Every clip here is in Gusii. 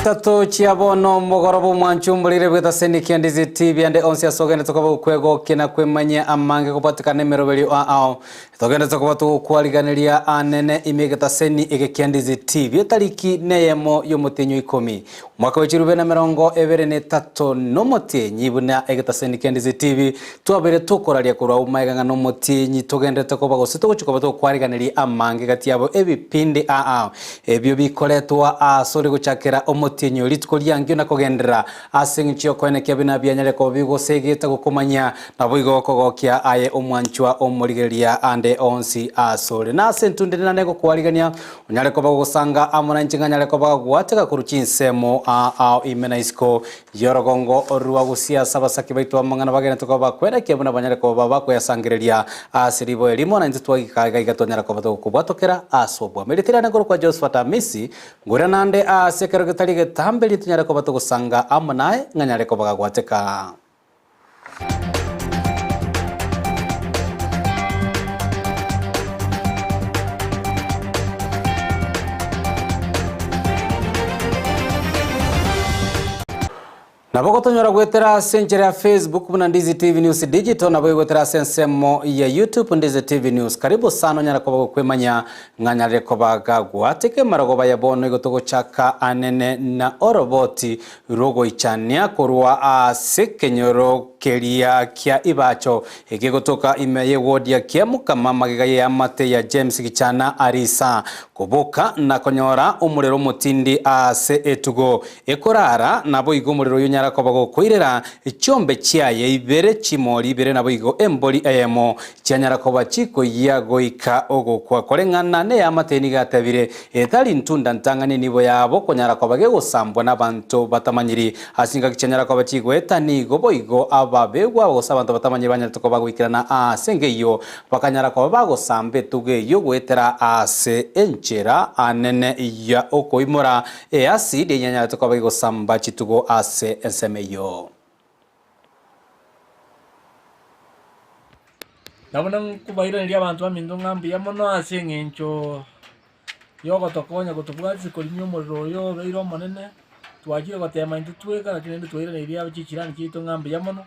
Chitato chia bono omogoroba omwancho omborire bw'etaseni kia Ndizi TV ande onsi ase ogendete koba gokwegokia na kwemanyia amange kobwatekana nemeroberio ao. Togendete koba togokwariganeria anene ime egetaseni eke kia Ndizi TV etariki neyemo y'omotienyi o ikomi omwaka we chirube na 23 nomotienyi buna egetaseni kia Ndizi TV twabeire tokoraria korwa agwo magega ng'a nomotienyi togenderete koba gose togochia koba togokwariganeria amange gati yabo ebipindi ao. Ebio bikoretwa asore gochakera omotienyi o rituko riankio na kogenderera, ase engencho y'okoenekia buna bianyare koba bigosegeta gokomanyia, naboigo gokogokia aye omwanchwa omorigereria ande onsi asore. Na ase entunde nane gokwarigania, onyare koba gogosanga amo nainche ng'a nyare koba gogwateka korwa chinsemo aa ao ime na isiko y'orogongo rwa gusii ase abasake baito b'amang'ana bagenderete koba bakwenekia buna banyare koba bakoyasangereria ase riboyo erimo, na intwe twaika iga iga twanyara koba togokobwatokera ase obwamo. Erieta riane nkorokwa Josephat Amisi, ngwira naende ase ekero getari getambe erio tonyare koba togosanga amo naye ng'a nyare koba gagwateka. Nabo gotonyora goetera ase enchera ya Facebook buna Ndizi TV News Digital, nabo goetera ase ensemo ya YouTube Ndizi TV News. Karibu sana onyare koba gokwemanya ng'a nyarire koba gagwateka emarogoba ya bono igo togochaka anene na oroboti rw'ogoichania korwa ase ekenyoro keria kia Ibacho ekegotoka ime y'ewodi ya Kiamukama magega y'eamate ya James Gichana Arisa koboka na konyora omorero omotindi ase etugo Ekorara, naboigo omorero oyio onyara koba gokoirera chiombe chiaye ibere, chimori ibere, naboigo embori eyemo, chianyara koba chikoyia goika ogokwa. Koreng'ana neamate nigo atebire, Etari ntunda ntang'ani enibo yabo konyara koba gegosambwa nabanto batamanyiri. Ase chingaki chianyara koba chigoeta nigo boigo ababegwa gose abanto batamanyiri banyarete koba goikerana aase enga eyio, Bakanyara koba bagosamba etugo eyio goetera ase enchera anene ya okoimora easidi eyanyarete koba egosamba chitugo ase ensemo eyio. Nabo nkobairaneria abanto baminto ng'a mbuya mono ase eng'encho yogotokonya gotobwatisia korimia omorero oyo obeire omonene, twachire gotema intwe tweka lakini naende twairaneirie chichirani chiaito ng'a mbuya mono.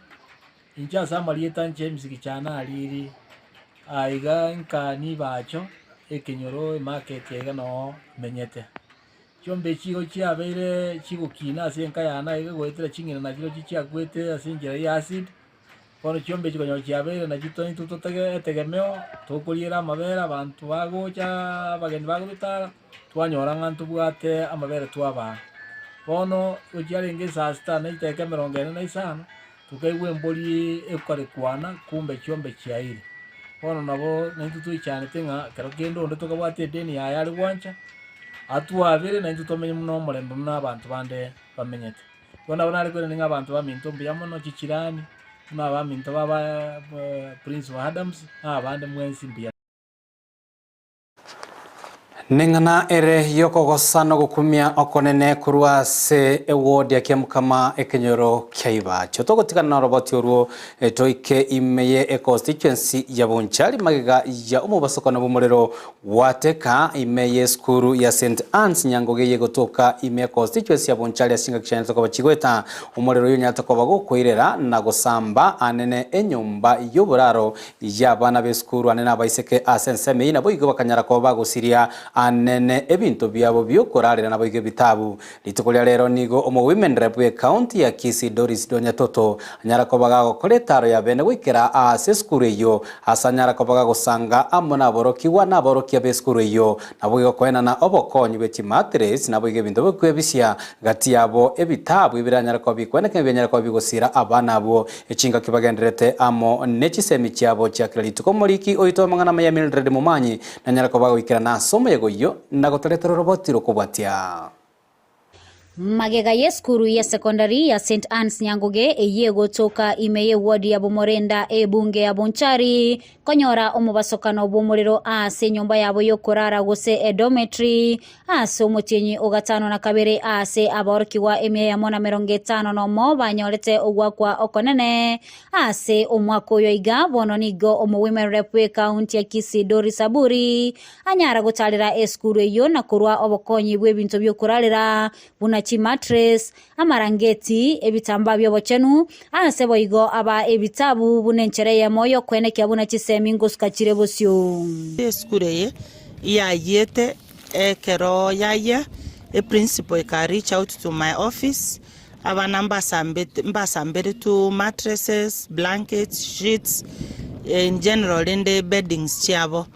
Inche ase amarieta James Gichana Ariri, aiga nka Nibacho, ekenyoro emarket aiga noo menyete. Chiombe echi igo chiabeire chigokina ase enka yane aiga goetera ching'ina nachirochio chiakwete ase enchera ya acid, bono chiombe echi konyora chiabeire nachio to intwe totege etegemeo, tokoriera amabere abanto bagocha abageni bagototara, twanyora ng'a ntobwate amabere twabaa. Bono gochiarenge esaa sita na chidakika emerongo ene na isano, Tokaigwa embori ekorekwana, kumbe chiombe chiaire. Bono nabo naintwe toichanete ng'a kero kende onde tokabwata edeni yaye are gwancha, atwabere naintwe tomenye buna omorembe buna abanto bande bamenyete. Bono nabo nare koirania ng'a abanto baminto mbuya mono, chichirani, buna abaminto baba Prince wa Adams, na abande mwensi mbuya. Neng'ana ere y'okogosa na ogokumia okonene korwa ase ewodi ya Kiamukama ekenyoro kia Ibacho. Togotigana noroboti orwo toike ime ye econstituency ya Bonchari magega ya omobasokano bw'omorero gwateka ime y'esukuru ya St Anne's Nyangoge eye egotoka ime ya constituency ya Bonchari ase chingaki chianyarete koba chigoeta omorero oyio onyarete koba gokoirera na gosamba anene enyomba y'oboraro Y'abana b'esukuru ane nabaiseke ase ensemo eyio naboigo bakanyara koba bagosiria anene ebinto biabo bi'okorarera naboigo ebitabu. Rituko ria rero nigo omowomen rep bw'ecounty ya Kisii Doris Donya Toto anyara koba gagokora etaro ya bene goikera ase esukuru eyio ase anyara koba gagosanga amo naborokigwa na aborokia b'esukuru eyio naboigo koenana obokonyi bwe chimatress naboigo ebinto biokwebisia gati yabo ebitabu ebiranyare koba bikweneka ebianyare koba bigosira abana abwo Chingaki bagendererete amo ne chisemi chiabo chia kera rituko. Omoriki oito amang'ana amaya Mildred Momanyi nanyare koba agoikerana ase omoyega oyio na gotoretera oroboti rw'okobwatia. Magega y'esukuru ya secondary ya St Anne's Nyangoge eyio egotoka ime y'eward ya Bomorenda ebunge ya Bonchari konyora omobasokano bw'omorero ase enyomba yabo y'okorara gose edormitory Ase omotienyi o gatano na kabere aase aborokigwa emia eyemo na merongo etano nomo banyorete ogoakwa okonene ase omwaka oyo iga, bono nigo omowomen rep bw'ecounty ya Kisii Doris Aburi anyara gotarera esukuru eyio na korwa obokonyi bw'ebinto bi'okorarera buna. chimatress, amarangeti, ebitambaa bi'obochenu, ase boigo aba ebitabu buna enchera eyemo y'okwenekia buna chisemi ngosuka chire bosio. Esukuru eye yayiete ekero yayia, eprinciple eka reach out to my office, abana mbasambete mbasamberetwe mattresses, blankets, sheets, in general rende beddings chiabo.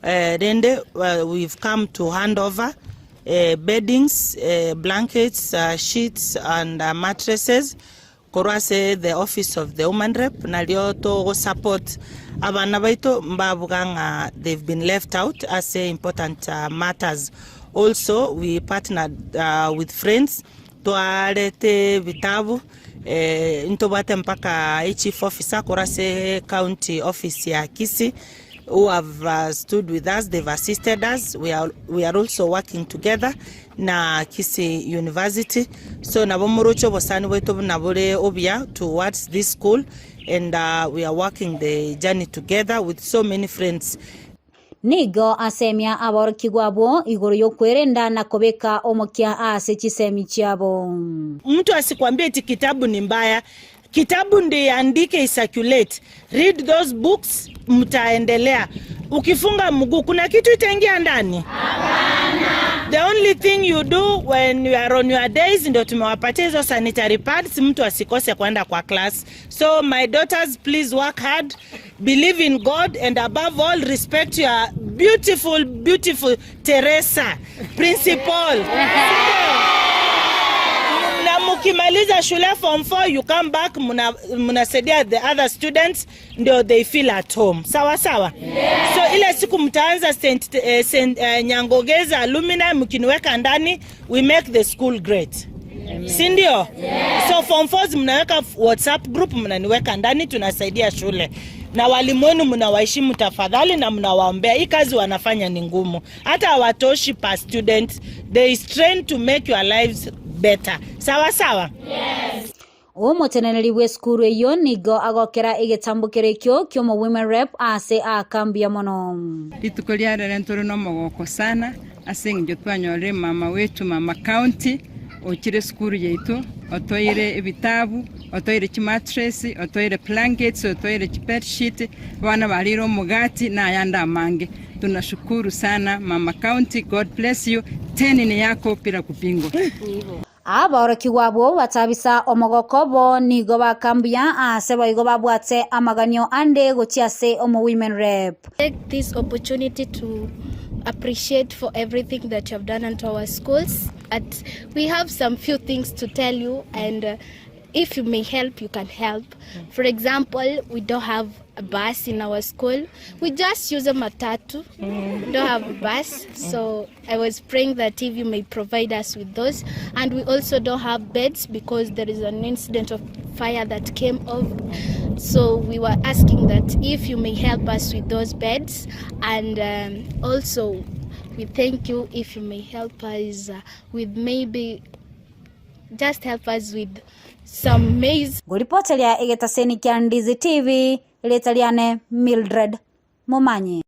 Rende we've come to hand over beddings, blankets, sheets and mattresses korwa ase the office of the woman rep nario togo support abana baito mbabuga ng'a they've been left out ase important matters. Also we partnered with friends twarete ebitabu ntobwate mpaka echief officer korwa ase county office ya Kisii who have stood with us, they've assisted us, we are, we are also working together na Kisii University so nabo moroche obosani bwaito buna bore obuya towards this school and we are working the journey together with so many friends. Nigo asemia aborokigwa abwo igoro y'okwerenda na kobeka omokia ase chisemi chiabo. Mtu asikwambie eti kitabu ni mbaya, kitabu ndio iandike icirculate. Read those books, mtaendelea. Ukifunga mguu kuna kitu itaingia ndani? The only thing you do when you are on your days, ndio tumewapatia hizo sanitary pads, mtu asikose kwenda kwa class. So my daughters, please work hard, believe in God and above all respect your beautiful, beautiful Teresa principal. Na mukimaliza shule form 4 you come back mnasaidia the other students ndio they feel at home. Sawa sawa? Yeah. So ile siku mtaanza St Nyangogeza alumni mkiniweka ndani we make the school great. Si ndio? Yeah. So form 4 mnaweka WhatsApp group mnaniweka ndani tunasaidia shule. Na walimu wenu mnawaheshimu tafadhali na mnawaombea. Hii kazi wanafanya ni ngumu. Hata hawatoshi per student. They strain to make your lives better. Sawa sawa? Yes. Omoteneneri bw'esukuru eyio nigo agokera egetambokero ekio ki'omo women rep ase akambuya mono. Rituko ria rero ntore nomogoko sana ase eng'encho twanyorire mama wetu mama county ochire esukuru yaito otoire ebitabu otoire chimattress otoire blankets otoire chibedsheet abana barire omogati na ayande amange. Tunashukuru sana mama county God bless you teni ni yako bila kupingwa. Aborokigwa abwo batabisa omogoko obo nigo bakambuya ase boigo babwate amaganio ande gochia ase omo women rep. Take this opportunity to appreciate for everything that you have done unto our schools. At we have some few things to tell you, and if you may help, you can help. For example, we don't have a bus in our school. We just use a matatu. We don't have a bus. So I was praying that if you may provide us with those. And we also don't have beds because there is an incident of fire that came off. So we were asking that if you may help us with those beds. And also we thank you if you may help us with maybe just help us with some maize. Ngoripoteria egetaseni kia Ndizi TV rita riane Mildred Momanyi.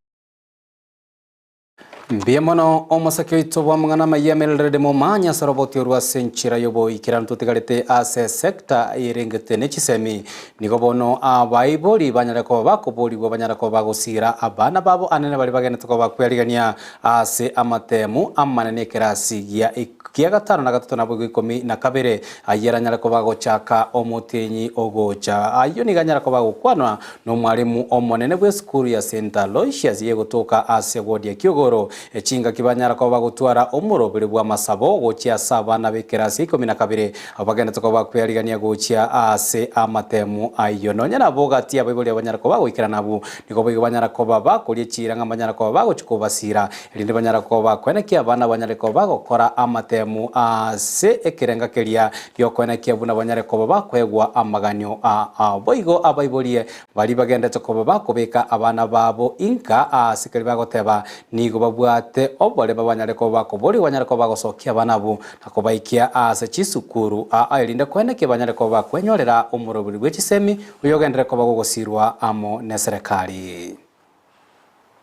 Mbuya mono omosake oito bwa amang'ana amaya Mildred Momanyi ase oroboti orwo ase enchera y'oboikeranu totigarete ase sector erengete ne chisemi nigo bono abaibori banyare koba bakoborigwa banyare koba bagosira abana babo anene bari bagenete koba bakwerigania ase amatemu amanene ekerasi gia kia gatano na gatato nabo ikomi na kabere ayio aranyare koba gochaka omotenyi ogocha ayio nigo anyara koba gokwanwa na omwarimu omonene bwa esukuru ya St Aloysius yegotoka ase ward ya Kiogoro echingaki banyara koba bagotwara omorobere bwa amasabo gochia ase abana ba ekerasi ikomi na kabere abo bagendete koba bakwerigania gochia ase amatemu ayio nonya nabo gati abaibori banyara koba bagoikera nabo nigo boigo banyara koba bakoria echira ng'a banyara koba bagochi kobasira erinde banyara koba bakwenekia abana banyare koba bagokora amatemu ase ekerenga keria giokwenekia buna banyare koba bakoegwa amaganio a boigo abaiborie bari bagendete koba bakobeka abana babo inka ase keri bagoteba nigo babwate obore babanyare koba bakobori banyare koba bagosokia abana abo na kobaikia ase chisukuru erinde kwenekia banyare koba bakwenyorera omorobori bwa chisemi oyogendere koba gogosirwa amo ne serikali.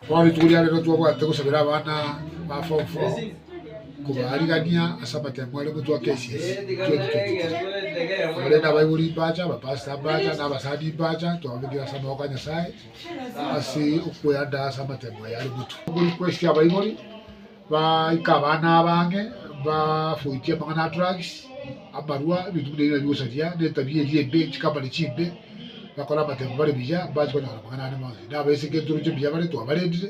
Bono rituko ria rero twabwate gosabera abana ba form 4. Kobaarigania ase amatemo are motwe a KCSE 2023. Nabo rende abaibori mbacha, abapastor mbacha, na abasani mbacha, twababekire ase amaboko a Nyasae ase okweandaa ase amatemo aya are motwe. Okorequest abaibori baike abana abange bafoitie amang'ana a drugs, amarwa, ebinto buna ebi nabio bigosaria, na etabia eria embe, chikambani chimbe, bakore amatemo bare buya, mbache konyora amang'ana ande bonsi. Na abaiseke ntoroche mbuya bare twabarendire.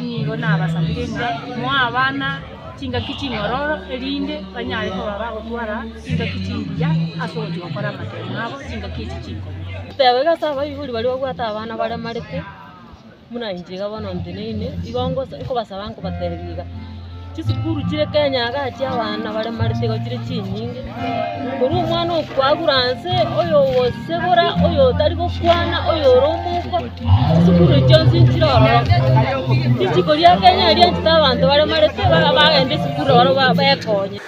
Nigo nabasabire ng'a moe abana chingaki ching'ororo, erinde banyare koba bagotwara chingaki chingiya ase ogochia gokora amatemo abo chingaki echi chinkong'u. Teba iga ase abaibori baria babwate abana baremarete, buna inche iga bono nteneine, igo ngosa nkobasaba nkobatebi iga, chisukuru chire Kenya igaa chia abana baremarete igo chire chinyinge, korwa omwana okwagura nse, oyo ogosegora, oyo otari gokwana, oyo ore omouko, chisukuru echio chionsi nchire ororo. Richiko ria Kenya rianchete abanto baremarete bagende esukuru oro bekonye.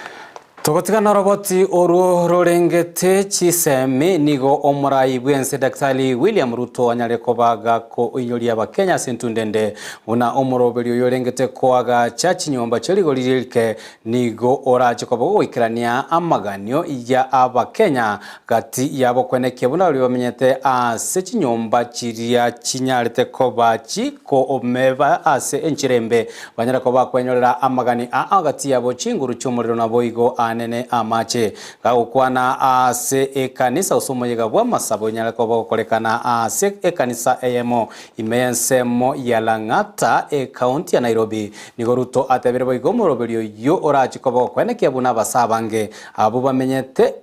Togotiga noroboti orwo rorengete chisemi, nigo omorai bw'ense Daktari William Ruto anyare koba gakoinyoria abakenya ase entunde ende buna omoroberi oyo orengete koagacha chinyomba chie rigori rike nigo orache koba gogoikerania amaganio ya abakenya gati yabo kwenekia buna baria bamenyete ase chinyomba chiria chinyarete koba chikomeba ase enchera embe Banyare koba bakwenyorera amagani aa gati yabo chinguru chi'omorero naboigo aanene amache. Gagokwana ase ekanisa gose omoyega bw'amasabo onyare koba ogokorekana ase ekanisa eyemo ime y'ensemo ya Lang'ata ekaunti ya Nairobi. Nigo Ruto atebire boigo omoroberi oyio orache koba ogokwenekia buna abasaa abange abwo bamenyete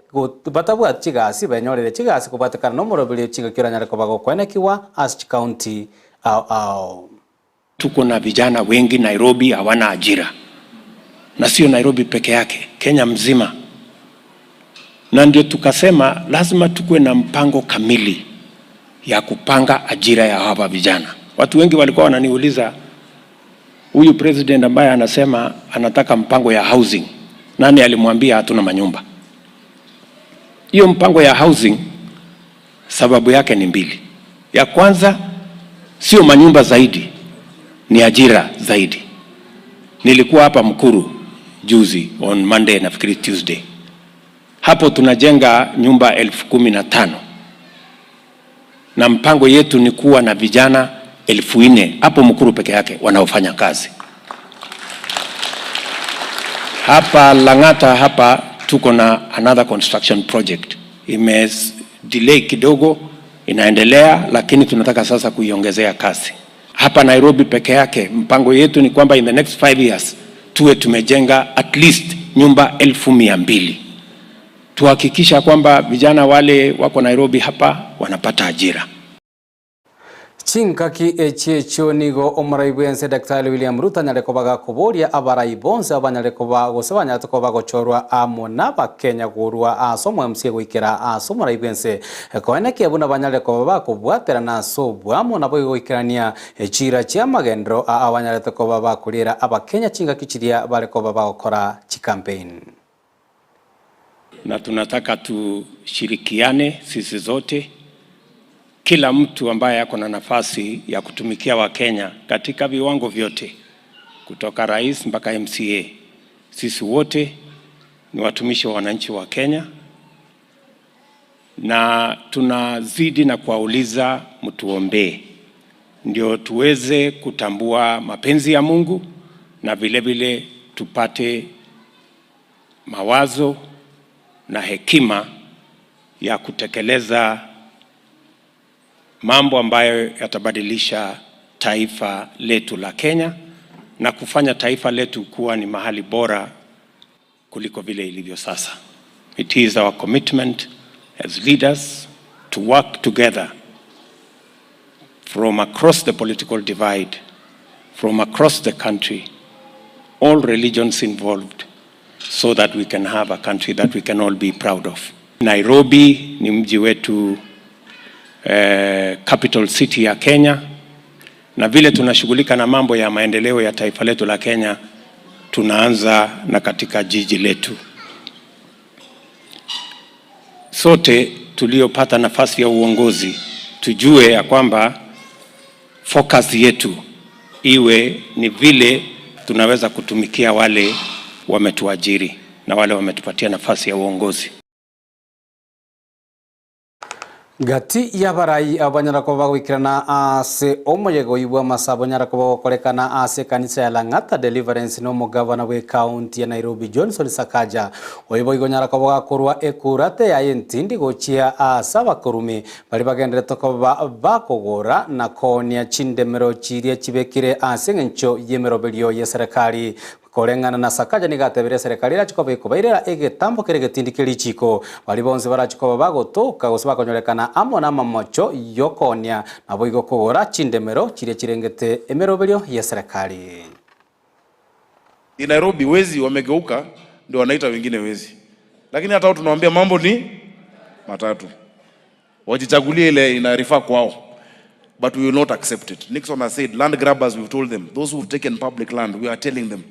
batabwati chigasi benyorere chigasi kobwatekana nomoroberi o chingaki oranyare koba gokwenekigwa ase chikaunti ao ao. Tuko na vijana wengi Nairobi hawana ajira, na sio Nairobi peke yake, Kenya mzima. Na ndio tukasema lazima tukuwe na mpango kamili ya kupanga ajira ya hawa vijana. Watu wengi walikuwa wananiuliza huyu president ambaye anasema anataka mpango ya housing, nani alimwambia hatuna manyumba? Hiyo mpango ya housing sababu yake ni mbili. Ya kwanza sio manyumba zaidi, ni ajira zaidi. Nilikuwa hapa Mkuru juzi on Monday, nafikiri Tuesday. Hapo tunajenga nyumba 15,000 na mpango yetu ni kuwa na vijana 4,000 hapo Mkuru peke yake wanaofanya kazi. Hapa Lang'ata hapa tuko na another construction project ime delay kidogo, inaendelea lakini tunataka sasa kuiongezea kasi. Hapa Nairobi peke yake mpango yetu ni kwamba in the next 5 years tuwe tumejenga at least nyumba 200,000. Tuhakikisha kwamba vijana wale wako Nairobi hapa wanapata ajira. Chingaki echi echio nigo omorai bw'ense Daktari William Ruto anyare koba gakoboria abarai bonsi abanyare koba gose banyarete koba bagochorwa amo n'Abakenya korwa ase omo MCA goikera ase omorai bw'ense koenekia buna banyare koba bakobwaterana ase oboamo naboigo goikerania chiira chi'amagenderero aa banyarete koba bakoriera Abakenya chingaki chiria bare koba bagokora chicampaign. Na tunataka tushirikiane sisi zote, kila mtu ambaye ako na nafasi ya kutumikia Wakenya katika viwango vyote, kutoka rais mpaka MCA. Sisi wote ni watumishi wa wananchi wa Kenya, na tunazidi na kuwauliza mtuombee, ndio tuweze kutambua mapenzi ya Mungu na vile vile tupate mawazo na hekima ya kutekeleza mambo ambayo yatabadilisha taifa letu la Kenya na kufanya taifa letu kuwa ni mahali bora kuliko vile ilivyo sasa. It is our commitment as leaders to work together from across the political divide, from across the country, all religions involved, so that we can have a country that we can all be proud of. Nairobi ni mji wetu capital city ya Kenya, na vile tunashughulika na mambo ya maendeleo ya taifa letu la Kenya, tunaanza na katika jiji letu. Sote tuliopata nafasi ya uongozi tujue ya kwamba focus yetu iwe ni vile tunaweza kutumikia wale wametuajiri na wale wametupatia nafasi ya uongozi. Gati y'abarai abo banyara koba bagoikerana ase omoyega oyio bw'amasabo onyara koba ogokorekana ase ekanisa ya Lang'ata Deliverance na omogavana bw'ecounty ya Nairobi Johnson Sakaja, oyo boigo onyara koba gakorwa ekurate yaye entindi gochia ase abakorumi baria bagenderete koba bakogora na koonia chindemero chiria chibekire ase eng'encho y'emeroberio y'eserekari. Koreng'ana na Sakaja nigo atebirie eserekari erache koba ekobairera egetambo kere egetindi kie richiiko. Baria bonsi barache koba bagotoka gose bakonyorekana amo namamocho y'okoonia, naboigo kogora chindemero chiria chirengete emeroberio y'eserekari. In Nairobi wezi wamegeuka ndio wanaita wengine wezi, lakini hata hao tunawaambia mambo ni matatu, wajichagulie ile inarifaa kwao, but we will not accept it. Nixon has said land grabbers, we've told them, those who've taken public land, we are telling them.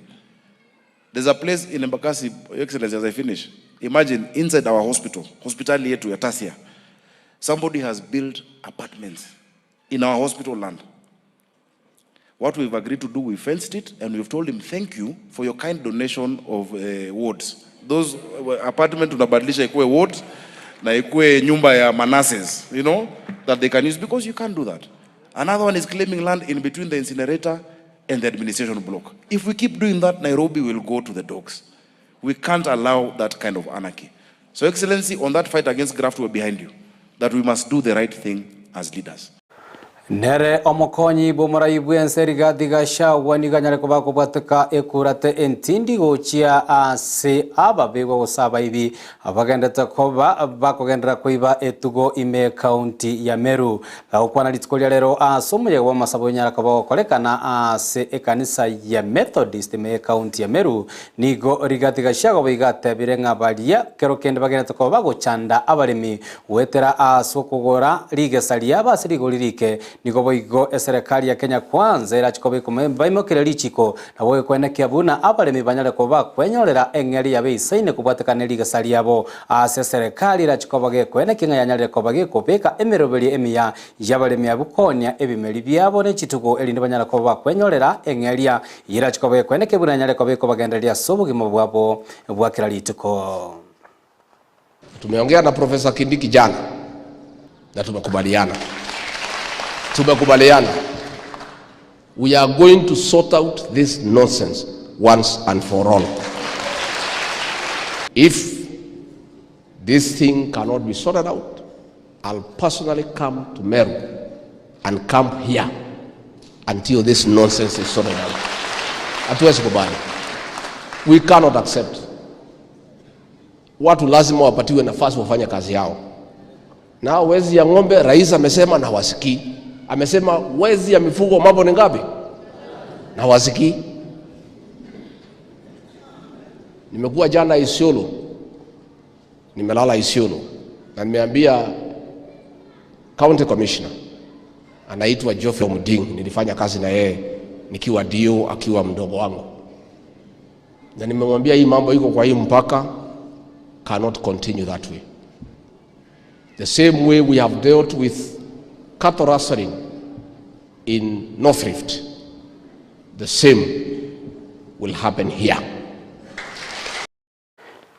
There's a place in Embakasi, Your Excellency, as I finish, imagine inside our hospital, hospitali yetu ya Tasia, somebody has built apartments in our hospital land. What we've agreed to do, we fenced it and we've told him thank you for your kind donation of wards. Those apartment tunabadilisha ikuwe wards na ikuwe nyumba ya manases, you know, that they can use because you can't do that. Another one is claiming land in between the incinerator and the administration block. If we keep doing that, Nairobi will go to the dogs. We can't allow that kind of anarchy. So, Excellency, on that fight against graft, we're behind you. That we must do the right thing as leaders. Nere omokonyi bw'omorai bw'ense Rigathi Gachagua nigo anyare koba akobwateka ekurate entindi gochia ase ababegwa gose abaibi abagendete koba bakogenderera koiba etugo ime ekaunti ya Meru. Gagokwana rituko ria rero ase omoyega bw'amasabo onyara koba ogokorekana ase ekanisa ya Methodist ime ekaunti ya Meru, nigo Rigathi Gachagua boigo atebire ng'a baria kero kende bagenderete koba bagochanda abaremi Goetera ase okogora rigesa riabo ase rigori rike, nigo boigo eserekari ya Kenya Kwanza erache koba baimokeria richiko na goekwenekia buna abaremi banyare koba bakwenyorera eng'eria yabo eisaine kobwatekana nerigesa riabo ase eserekari erache koba gekwenekia ng'a yanyarire koba gekobeka emeroberio emiya y'abaremi abwo koonia ebimeri biabo ne chitugo erinde banyare koba bakwenyorera eng'eria eyio erache koba gekwenekia buna yanyare koba ekobagendereria ase obogima bwabo bwa kera rituko. Tumeongea na Profesa Kindiki jana na tumekubaliana, tumekubaliana we are going to sort out this nonsense once and for all. If this thing cannot be sorted out, I'll personally come to Meru and come here until this nonsense is sorted out. Hatuwezi kubali. We cannot accept. Watu lazima wapatiwe nafasi wafanye kazi yao. Na wezi ya ng'ombe, rais amesema na wasikii. Amesema wezi ya mifugo mambo ni ngapi? Na wasikii. Nimekuwa jana Isiolo, nimelala Isiolo na nimeambia county commissioner anaitwa Geoffrey Omuding, nilifanya kazi na yeye nikiwa dio akiwa mdogo wangu, na nimemwambia hii mambo iko kwa hii mpaka cannot continue that way. The same way we have dealt with cattle rustling in North Rift, the same will happen here.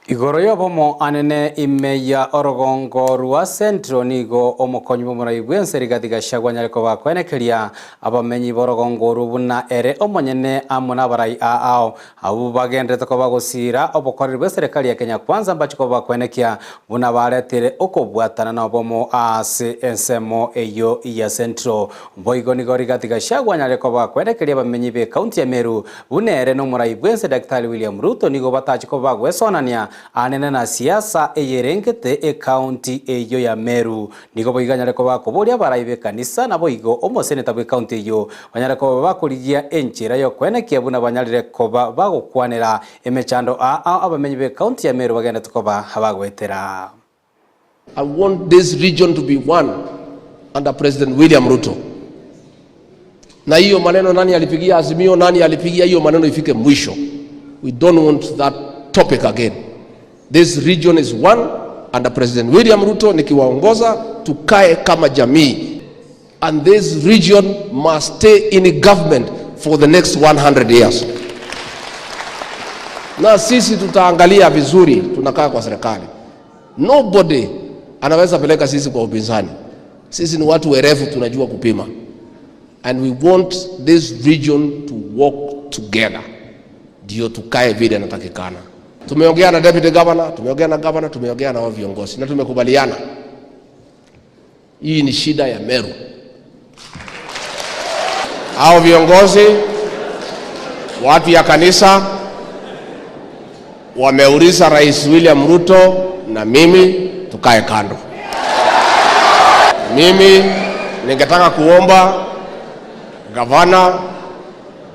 Igoro y'obomo anene ime ya orogongo rwa Central nigo omokonyi bw'omorai bw'ense Rigathi Gachagua anyare koba akoenekeria abamenyi b'orogongo orwo buna ere omonyene amo nabarai aao abwo bagenderete koba gosiira obokoreri bw'eserekari ya Kenya Kwanza mbache koba bakoenekia buna baretire okobwatana na obomo ase ensemo eyio ya Central. Boigo nigo Rigathi Gachagua anyare koba akoenekeria abamenyi b'ecounty ya Meru Buna ere nomorai bw'ense Daktari William Ruto nigo batache koba bagwesonania anene na siasa eyerengete ecounty eyio ya Meru. Nigo boigo anyare koba akoboria abarai b'ekanisa naboigo omoseneta bw'ecounty eyio banyare koba bakorigia enchera y'okoenekia buna banyarire koba bagokwanera emechando aa abamenyi b'ecounty ya Meru bagendete koba bagoetera. I want this region to be one under President William Ruto. Na hiyo maneno nani alipigia Azimio, nani alipigia hiyo maneno ifike mwisho. We don't want that topic again. This region is one under President William Ruto, nikiwaongoza tukae kama jamii. And this region must stay in government for the next 100 years. Na sisi tutaangalia vizuri, tunakaa kwa serikali. Nobody anaweza peleka sisi kwa upinzani. Sisi ni watu werevu, tunajua kupima. And we want this region to work together, ndio tukae vile natakikana. Tumeongea na deputy governor, tumeongea na governor, tumeongea na wao viongozi na tumekubaliana hii ni shida ya Meru. Hao viongozi watu ya kanisa wameuliza Rais William Ruto na mimi tukae kando. Mimi ningetaka kuomba gavana,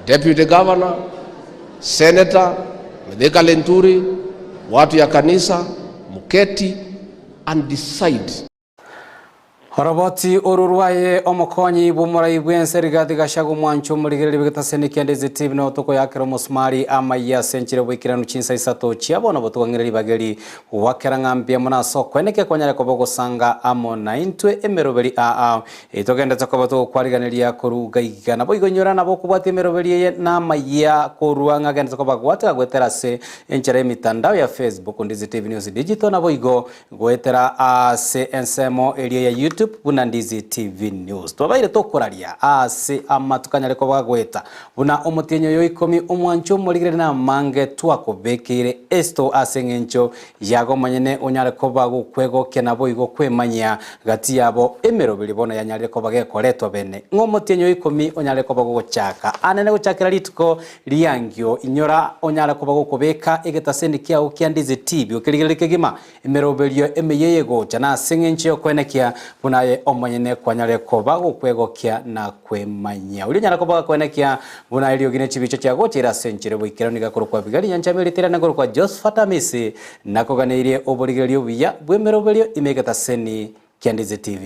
deputy governor, senator Mithika Linturi, watu ya kanisa muketi and decide Oroboti oru rwaye omokonyi bw'omorai bw'ense Rigathi Gachagua omwancho omorigereria bw'egetaseni kia Ndizi TV na otokoyakera omosumari amaiya ase enchera bwaikeranu chinsa isato chia bono botogang'ire ribageri gwakera ng'a mbuya mono ase okoenekia kwanyare koba ogosanga amo naintwe emeroberi aa etogendete koba togokwariganeria korwa iga iga. Naboigo inyora nabo okobwatia emeroberi eye na amaiya korwa ng'a agendete koba gwatega goetera ase enchera y'emitandao ya Facebook Ndizi TV News Digital naboigo Goetera ase ensemo eria ya YouTube buna Ndizi TV News. Twabaire tokoraria ase amatuko anyare koba goeta buna omotienyi oyo ikomi omwancho omorigereri na amange twakobekeire esto ase eng'encho yago omonyene onyare koba gokwegokia naboigo kwemanyia gati yabo emeroberi bono yanyarire koba gekoretwa bene ng'a omotienyi oyo ikomi onyare koba gogochaka anene gochakera rituko Riangio, inyora onyare koba gokobeka egetaseni kiao kia Ndizi TV okerigererie kegima emeroberio emeyia eye gocha, na ase engencho y'okoenekia buna aye omonyene kwanyare koba gokwegokia na kwemanyia. Oria onyare koba gakoenekia buna eriogi ne chibicha chia gocha ere ase enchera y'oboikeranu nigo akorokwa Abigaili Nyanchama erieta riane nkorokwa Josephat Amisi, nakoganeirie oborigereria obuya bw'emeroberio ime egetaseni kia Ndizi TV.